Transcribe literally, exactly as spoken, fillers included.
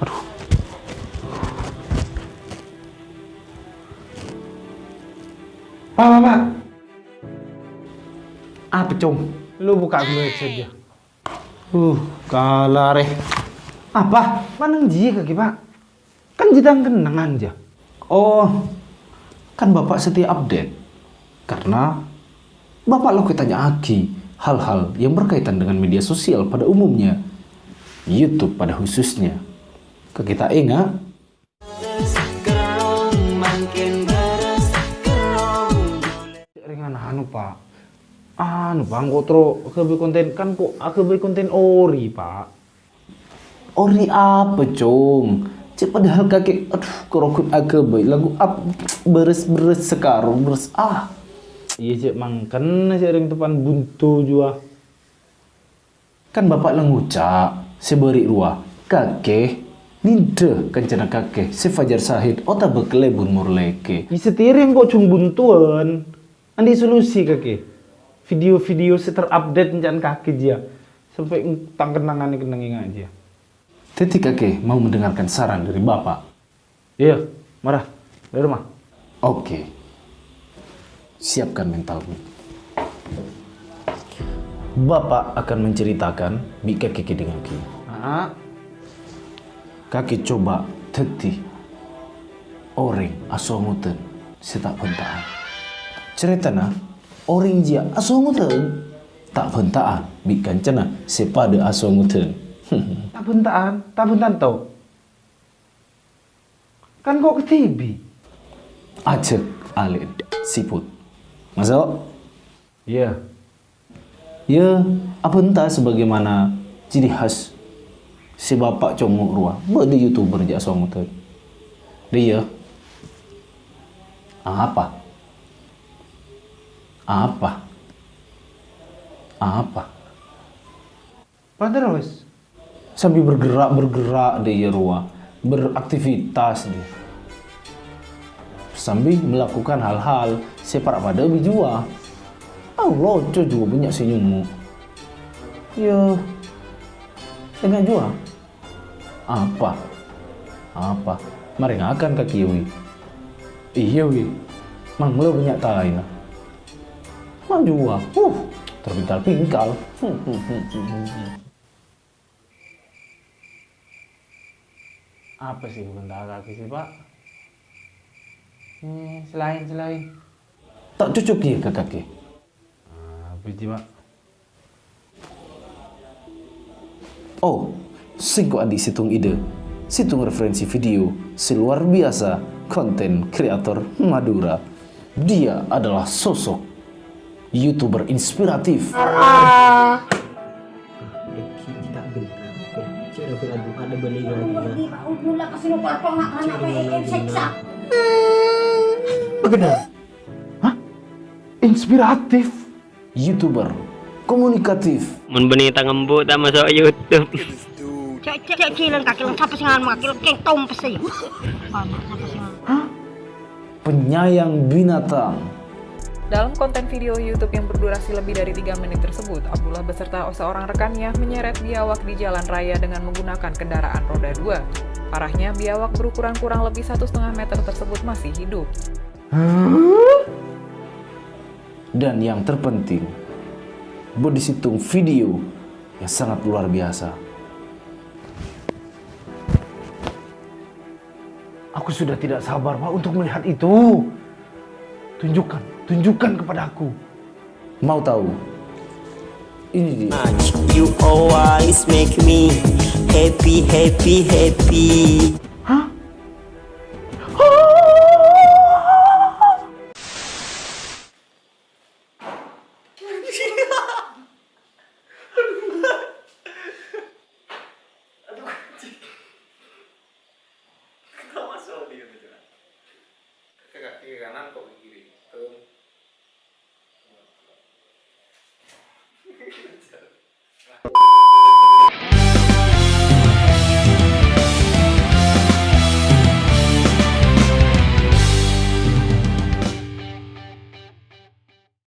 Aduh. Pak, Pak, Pak. Apa, Cong? Lu buka dulu headset ya. Uh, kalarè. Apa? Maneng jiyâ kakè, Pak? Kan jhâ' tang kennengngan, jhâ'. Oh, kan Bapak setia update. Karena Bapak lo' ètanya'aghi hal-hal yang berkaitan dengan media sosial pada umumnya, YouTube pada khususnya. Kakè ta' enga'? Ringan anu, Pak. Anu, Pak, engko' terro aghâbây konten, kan ko' aghâbây konten ori, Pak. Ori apa, Cong? Cè' padahal kakè, aduh, karoghot aghâbây lagu ap-, bherres-bherres sakarong, bherres, ah. Iyâ, cè' mangkana sè rèng teppan bunto jiyâ. Kan Bapak la ngoca', sè bâri' rowa, kakè, nèndhâ kancana kakè, sè Fajar Sahid, otabâ Kalèbun Morlèkè. Iyâ, satèya rèng ko' jhung buntowan. Andi' solusi, kakè. Video-video sè terupdate ènca'na kakè jiyâ. Sampè' tang kennengngan kennengngan jiyâ. Dhâddhi kakè mau mendengarkan saran dari Bapak? Iyâ, mara. Dari rumah. Oke. Siapkan mentalmu. Bapak akan menceritakan bi' kakè kèdingngaghi. Ah. Kakè coba dhâddhi orèng asongotan sè ta' bhânta'an. Carètana, orèng jiyâ asongotan, ta' bhânta'an bi' kancana sè padâ asongotan. Ta' bhânta'an, ta' bhânta'an to. Kan ko' kadhibi'. Ajhâk alè' siput. Maso'? Iyâ. Iyâ, abhânta sabâgâimana ciri khas sè Bapak congngo' rowa. Bâdâ YouTuber jiyâ asongotan. Dâ' iyâ. Apa? Apa? Apa? Paterros? Sambil bergerak-bergerak dâ' iyâ rowa, beraktivitas dâ' iyâ. Sambil melakukan hal-hal sè para' padâ bi' jiyâ. Au, loco jiyâ bânnya' sè nyongngo'. Iyâ, enga' jiyâ. Apa? Apa? Marè ngakan kakè, Wi. Iyâ, Wi. Manglo bânnya' taèna. Manjua, huh, terpintal-pintal. Apa sè bhânta kakè sih, Pak? Eh, selain, selain. Ta' cocok iyâ ka kakè. Apa sih, Pak? Oh, sèngko' andi' sèttong ide, sèttong referensi video sè luar biasa, konten kreator Madura. Dia adalah sosok YouTuber inspiratif. Hah? Inspiratif? YouTuber komunikatif. Mon bânnè tang embu' ta' maso' YouTube. Cek, cek, cek, cileng kaki leng, sapa sing ngalem kaki leng, keng tompes ya. Sapa sing ngalem? Hah? Penyayang binatang. Dalam konten video YouTube yang berdurasi lebih dari tiga menit tersebut, Abdullah beserta seorang rekannya menyeret biawak di jalan raya dengan menggunakan kendaraan roda dua. Parahnya, biawak berukuran kurang lebih satu setengah meter tersebut masih hidup. Dan yang terpenting, bâdâ sèttong video yang sangat luar biasa. Aku sudah tidak sabar, Pak, untuk melihat itu. Tunjukkan, tunjukkan kepadaku. Mau tahu? Ini dia. You always make me happy, happy, happy. Hah?